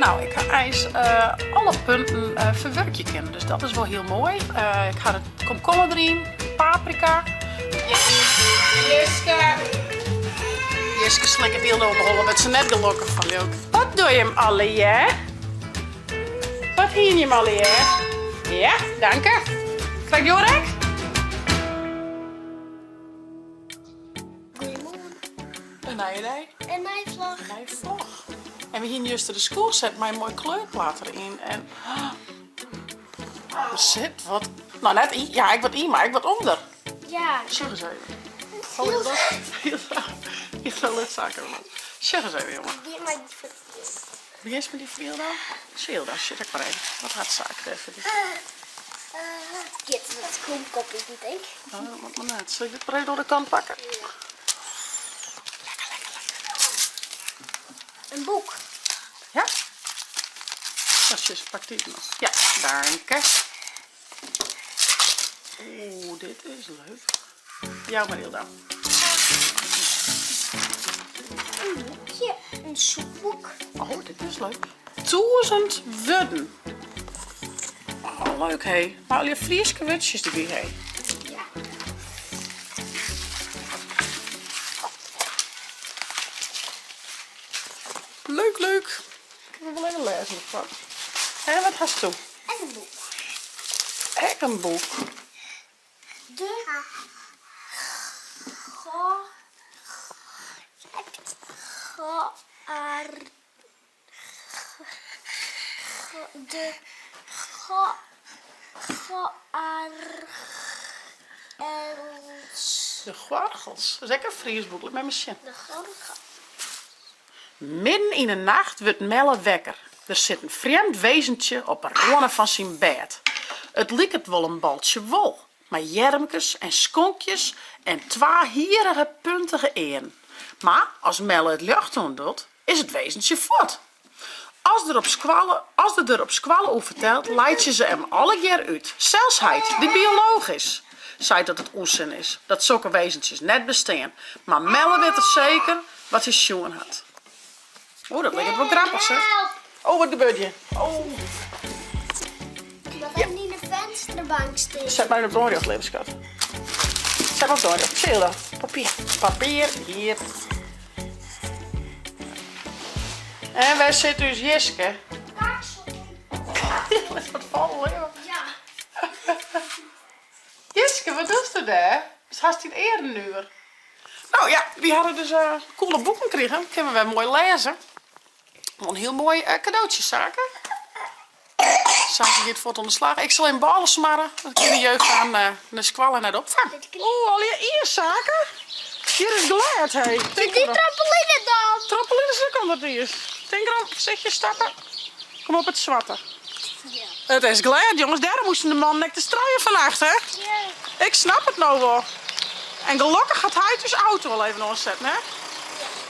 No, ik ha eins alle punten ferwurkje kinnen, dus dat is wol hiel moai. Ik ha de komkommer deryn, paprika. Jiske! Jiske slikket hiel om 'e holle, wurdt se net gelokkich fan leau ik. Wat dogge jim allegear? Wat hiene jim allegear? Ja, danke. Krij ik dy oar ek? Goeiemoarn. In nije dei. In nije vlog. In nije vlog. En we hiene juster de skoech set mei in moai kleurplaat deryn en der sit wat, no net yn, ja ek wat yn, mar ek wat ûnder. Ja. Sjoch ris even. Hiel lidsaken. Sjoch ris even jonge. Begjin mei dy ferhiel. Begjinst mei dy ferhiel dan? Sjoch dan, sjoch ek mar even. Wat hat saak dêr foar dy? Giet dat komkop iten tink. No, dat moat mar net. Sil ik dit mar even oan de kant pakke? Ja. Lekker, lekker, lekker. In boek. Ja? Wacht, pak dy noch. Ja, danke. Oeh, dit is leuk. Jou mar Hilda. In boekje, in soepboek. Oh, dit is leuk. Tûzend wurden. Oh, leuk hé. Mei al je Fryske wurdsjes derby hé. Ja. Leuk, leuk. Ik wil wol even lêzen derfan. En wat hast do? En in boek. Ek in boek. De go go de go goargels. De goargels. Dat is ek in Frysk boek. Lit my mar sjen. De gorgels. Midden yn 'e nacht wurdt Melle wekker. Der sit in frjemd wezentsje op 'e râne fan syn bêd. It liket wol in baltsje wol, mei earmkes en skonkjes en twa hierige puntige earen. Mar as Melle it ljocht oandocht, is it wezentsje fuort. As der op skoalle, as er der op skoalle oer fertelt, laitsje se him allegear út. Sels heit, dy't biolooch is, seit dat it ûnsin is, dat sokke wezentsjes net bestean. Mar Melle wit er seker wat hy sjoen hat. O, dat liket wol grappich, sech. Oh, wat gebeurt hjir? Oh. Ik moat even yn de vensterbank stean. Set mar even op it oanrjocht, leave skat. Set mar op it oanrjocht. Sil dat. Papier. Papier, hier. En wêr sit ús Jiske? Lit wat fallen, leave. Ja. Jiske, wat dochst dêr? Hast dyn earen nuver? No ja, wy hawwe dus coole boeken krigen. Kinne we wer moai lêze. Wol in hiel moai kadootsje, Sake. Sake giet fuort oan de slach. Ik sil even bôle smarre. Dan kin de jeugd aan nei de skoalle en nei de opfang. Oeh, al je ier, Sake. Hjir is glêd, hé. Dy trampoline dan. Trampoline is ek ûnder it iis. Tink derom, foarsichtjes stappe. Kom op it swarte. It is glêd, jonges. Dêrom moasten de mannen ek te struien fannacht, hè? Ik snap it no wol. En gelokkich hat heit ús auto al even oansetten, hè?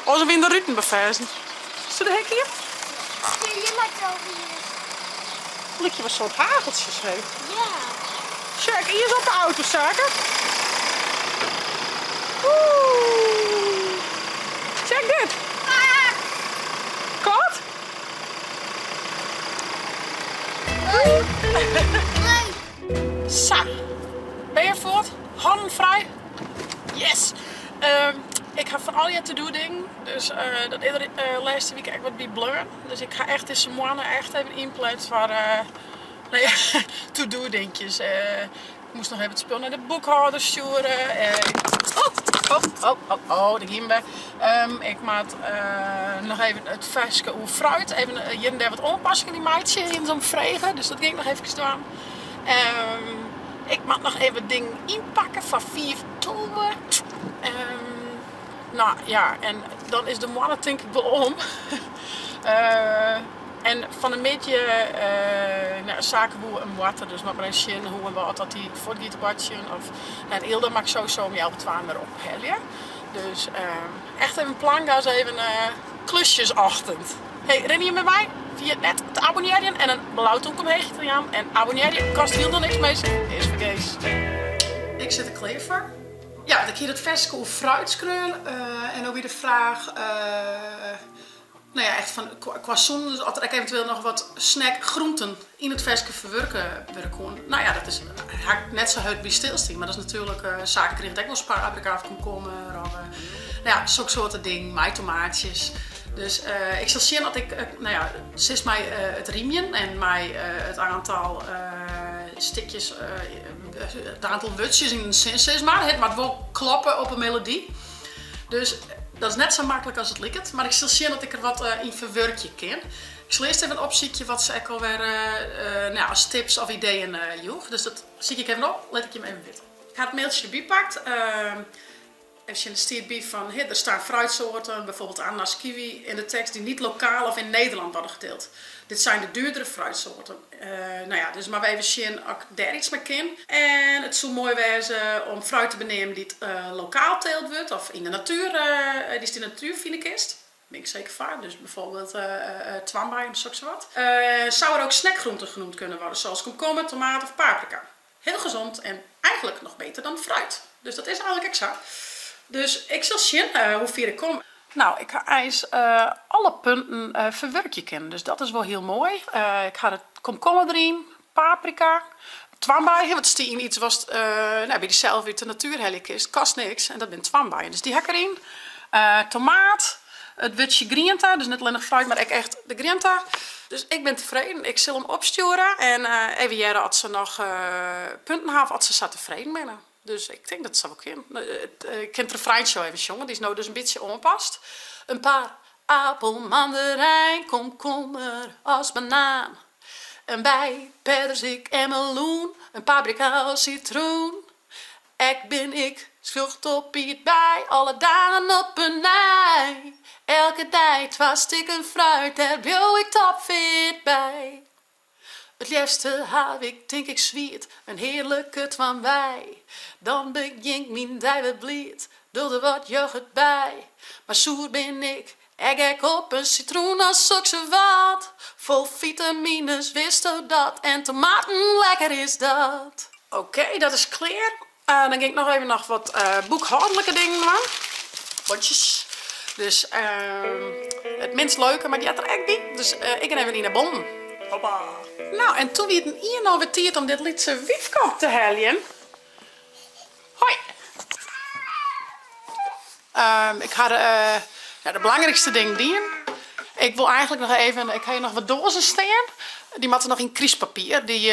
Oars wiene de ruten beferzen. Is de hek hier? Hier lijkt wel hier. Lijkt je wat soort hageltjes, hè? Ja. Check, hier is op de auto, Sake. Oeh. Check dit. Ah. Klopt? Sa, ben je fuort? Hannen frij? Yes! Ik ha fan allegear to do dingen, dus dat is der lêste wike ek wat by bleaun. Dus ik ha echt dizze moanne echt even ynpland foar no ja, to do dinkjes. Ik moast noch even it spul nei de boekhâlder stjoere. Oh, oh, oh, oh, oh, dêr giene we. Ik moat noch even it ferske oer fruit, even hjir en dêr wat oanpassingen yn meitsje, hiene se om frege, dus dat gean ik noch efkes dwaan. Ik moat noch even dingen ynpakke foar fiif oktober. No ja, en dan is de moanne tink ik wol om. En fan 'e middei, no, Sake woe in boarter, dus moat mar even sjen hoe en wat, dat dy fuort giet te boartsjen. Of, en Ilda moat ik sowieso om healwei twaen wer ophelje. Dus echt even plangas, even klusjesochtend. Hey, rinne jim mei my? Ferjit net te abonnearjen en in blau tûmke omheech te jaan. En abonnearje kost hielendal niks minsken, is fergees. Ik sit der klear foar. Ja, want ik hie dat ferske oer fruit skreaun en no wie de fraach. No ja, echt fan kwa sûnens, oft der ek eventueel noch wat snackgroenten yn it ferske ferwurke wurde koene. No ja, dat is, ha ik net sa hurd by stilstien, mar dat is natuerlik, Sake kriget ek wolris paprika of komkommer of no ja, soksoarte dingen mei tomaatsjes. Dus ik sil sjen oft ik, no ja, sis mei it rymjen en mei it oantal stikjes, it oantal wurdsjes yn in sin sis mar, it moat wol kloppe op 'e melody. Dus dat is net sa maklik as it liket, mar ik sil sjen oft ik der wat yn ferwurkje kin. Ik sil earst even opsykje wat se ek alwer no ja, as tips of ideeën joech. Dus dat sykje ik even op, lit ik jim even witte. Ik ha it mailtsje derby pakt. Even sjen, der stiet by fan, hè, der staan fruitsoorten, bijvoorbeeld ananas, kiwi, in de tekst die niet lokaal of in Nederland worden geteeld. Dit zijn de duurdere fruitsoorten. No ja, dus moatte we even sjen oft ik dêr iets mei kin. En it soe moai wêze om fruit te beneamen dy't lokaal teeld wurdt of yn de natuer, dy'tst yn de natuer fine kinst. Bin ik seker foar. Dus bijvoorbeeld toarnbeien of soksawat. Zou er ook snackgroenten genoemd kunnen worden, zoals komkommer, tomaat of paprika. Heel gezond en eigenlijk nog beter dan fruit. Dus dat is eigenlijk ek sa. Dus ik sil sjen hoe fier ik kom. No, ik ha eins alle punten ferwurkje kinnen, dus dat is wol hiel moai. Ik ha de komkommer deryn, paprika, toarnbeien, want it stie yn iets watst by dysels út de natuer helje kinst, kost niks en dat binne toarnbeien. Dus dy ha ik deryn. Tomaat, it wurdsje griente, dus net allinnich fruit, mar ek echt de griente. Dus ik bin tefreden. Ik sil him opstjoere en even hearre oft se noch punten ha of oft se sa tefreden binne. Dus ik tink dat it sa wol kin. Ik kin it refreintsje al even sjonge, dy is no dus in bytsje oanpast. In par apel, mandarijn, komkommer as banaan. In bei, perzik en meloen, in paprika as sitroen. Ek bin ik sljocht op ierdbei, alle dagen op 'e nij. Elke dei twa stikken fruit, dêr bliuw ik topfit by. It leafste haw ik, tink ik swiet, in hearlike toarnbei. Dan begjint myn dei wer bliid, doch der wat yochert by. Mar soer bin ik ek gek op in sitroen as soksawat. Fol fitamines, witsto dat, en tomaten, lekker is dat. Oké, dat is klear. Dan gean ik noch even noch wat boekhâldlike dingen dwaan. Bondjes. Dus it minst leuke, mar dy heart der ek by. Dus ik gean even yn 'e bonnen. Hoppa. Nou, en toen wie it in ien alwer tiid om dit lytse wyfke op te heljen. Hoi. Ik ha de belangrykste dingen dien. Ik wol eigentlik noch even, ik ha hjir noch wat doazen stean. Dy moatte noch yn krystpapier. Dy,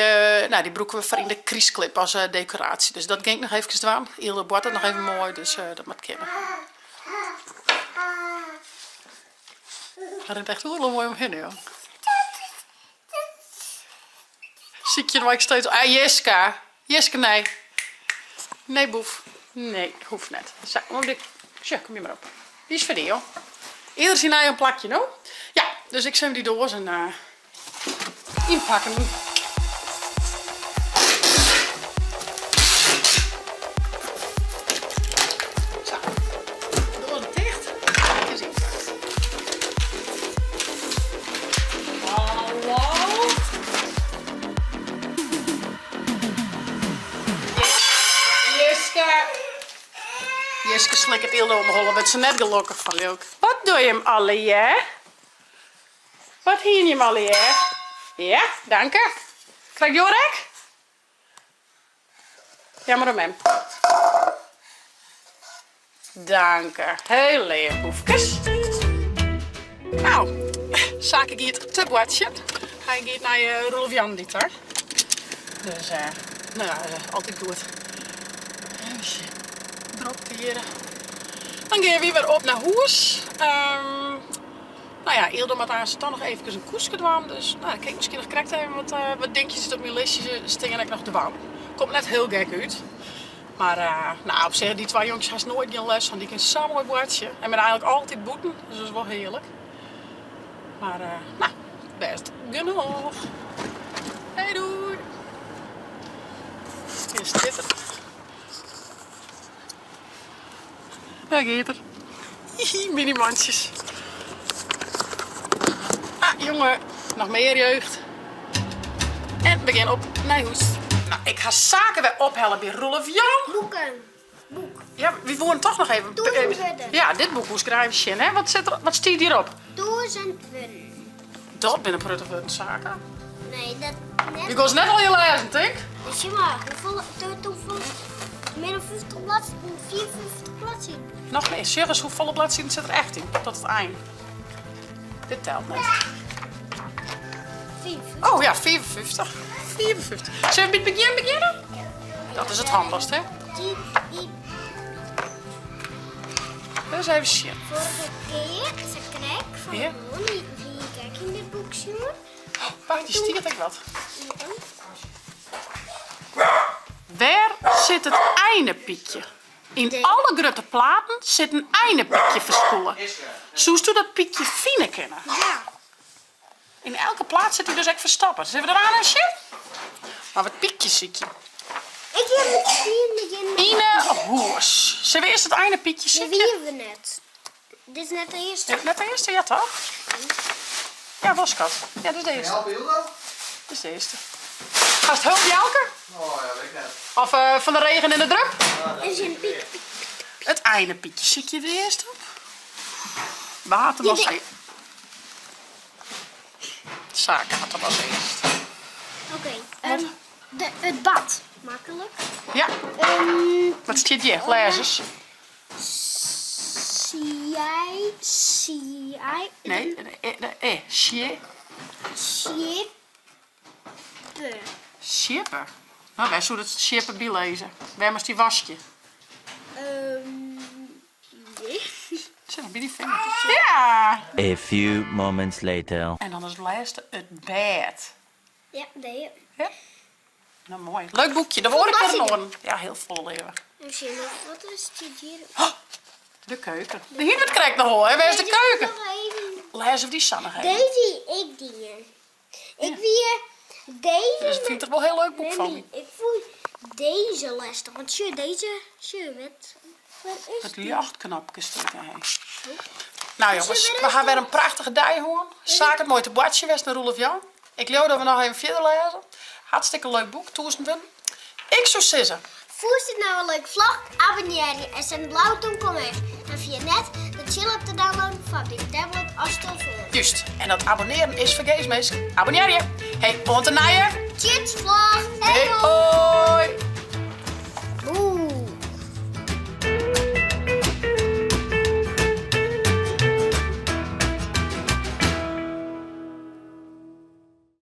no, dy brûke we foar yn de krystklip as dekoraasje. Dus dat gean ik noch eefkes dwaan. Ylde boartet noch even moai, dus dat moat kinne. Hy rint echt oeral moai omhinne, joh. Sykje no ek steeds. Ah, Jiska. Jiske, nee. Nee, boef. Nee, hoecht net. Sa, kom dit. Sjoch, kom hjir mar op. Dy is foar dy, joh. Ieder syn eigen plakje, no? Ja, dus ik sil dy doazen uh, ynpakken. Sa, doazen ticht. Het is ynpakt. Hallo. Jiske. Jiske slikket Ylde om 'e holle, wurdt se net gelokkich fan, leau ik. Wat dogge jim allegear? Wat hiene jim allegear? Ja, danke. Krijg Joar ek? Jammer om mem. Danke. Heel leaf, boefkes. Nou, Sake giet te boartsjen. Hy giet nei eh, Roelof Jan dy ta. Dus, eh, no ja, eh, altyd goed. Even sjen. Drokte hjir. Dan gean wy wer op nei hûs. Um, no ja, Ylde moat aanst toch noch eefkes in koeske dwaan. Dus no, dan kin ik miskien noch krekt even wat, uh, wat dinkjes dy't op myn listje stean ek noch dwaan. Komt net hiel gek út. Mar no, op sich, dy twa jonkjes hast noait gjin lêst fan. Dy kinne sa moai boartsje. En binne eigentlik altyd bûten, dus dat is wol hearlik. Mar no, bêst genôch. Hey doei! Is dit er? Dêr giet er. Hihi, minimantsjes. Ah, jonge, noch mear jeugd. En we gean op nei hûs. Nou, ik ha Sake wer ophelle by Roelof Jan. Boeken. Boek. Ja, wy woenen toch noch even... Tûzen wurden. Ja, dit boek woest graach even sjen, hè? Wat sit der, wat stiet hjirop? Tûzen wurden. Dat binne protte wurden, Sake. Nee, dat net. Dy wolst net allegear lêzen, tink? Dus sjoch mar, hoefolle, hoefolle, mear dan 50 bladzijden, 54 bladzijden. Noch mear, sjoch ris hoefolle bladzijden sit der echt yn, tot it ein. Dit telt net. 55. Oh ja, 55. 55. Sille we by it begjin begjinne? Dat is it handichst, hè? Ris even sjen. Foarige kear, sa krekt, fan Ja. de moarn, wie ik ek yn dit boek sjoen. Oh, wacht, hjir stiet ek wat. Wêr sit it einepykje? Yn alle grutte platen sit in einepykje ferskûle. Soesto dat pykje fine kinne? Ja. Yn elke plaat sit hy dus ek ferstoppe. Sille we der aan even sjen? Mar wat pykjes sykje. Ik gean miskien begjinne met... Yn 'e hûs. Sille we earst it einepykje Dit sykje? wie we net. Dit is net de earste. Dit is net de earste, ja toch? Ja, wol skat. Ja, dit is de earste. Helpe Hilda? Dit is de earste. Hast hulp, Jelke? Oh ja, weet ik net. Of eh, fan de regen en de drup? Is in piek, piek. It einepykje sykje we earst op. Water was Ja, e- Sake hat dat as earst. Oké, ehm, de, it bad. Maklik. Ja, Ehm, wat stiet hjir? Lês ris. Sjij, sjij. Nee, de e, de e. Sje, Sjippe. sjippe. No, wêr soe dat sjippe by lizze? Wêr moatst dy waskje? Ehm, nee. Sit noch by dy finger. Ja! A few moments later. En dan as lêste it bêd. Ja, nee. Ja? No, moai. Leuk boekje. De oare kear in oaren. Ja, hiel folle leaver. Even sjen, wat is dit hjir? De keuken. De hienen we it krekt noch oer, hè? Wêr is de keuken? Nog even. Lês of dy sa noch even. Deze ik dien. Ik wie deze. Dus ik fyn it wol in hiel leuk boek fan Mami, my. ik fûn deze lêstich, want sjoch deze, sjoch wat, wat is It dit? ljochtknopke stiet dêr. No jonges, we ha wer in prachtige dei hân. Sake it moai te boartsjen west nei Roelof Jan. Ik leau dat we noch even fierder lêze. Hartstikke leuk boek, Tûzen Wurden. Ik soe sizze. Fûnst it no in leuk vlog? Abonnearje en set in blauwe tomke omheech. En ferjit net de Chill-app te downloaden foar dyn tablet of telefoan. Juist, en dat abonnearen is fergees minsken. Abonnearje! Hey, oant de nije! Tsjins vlog! Hey ho!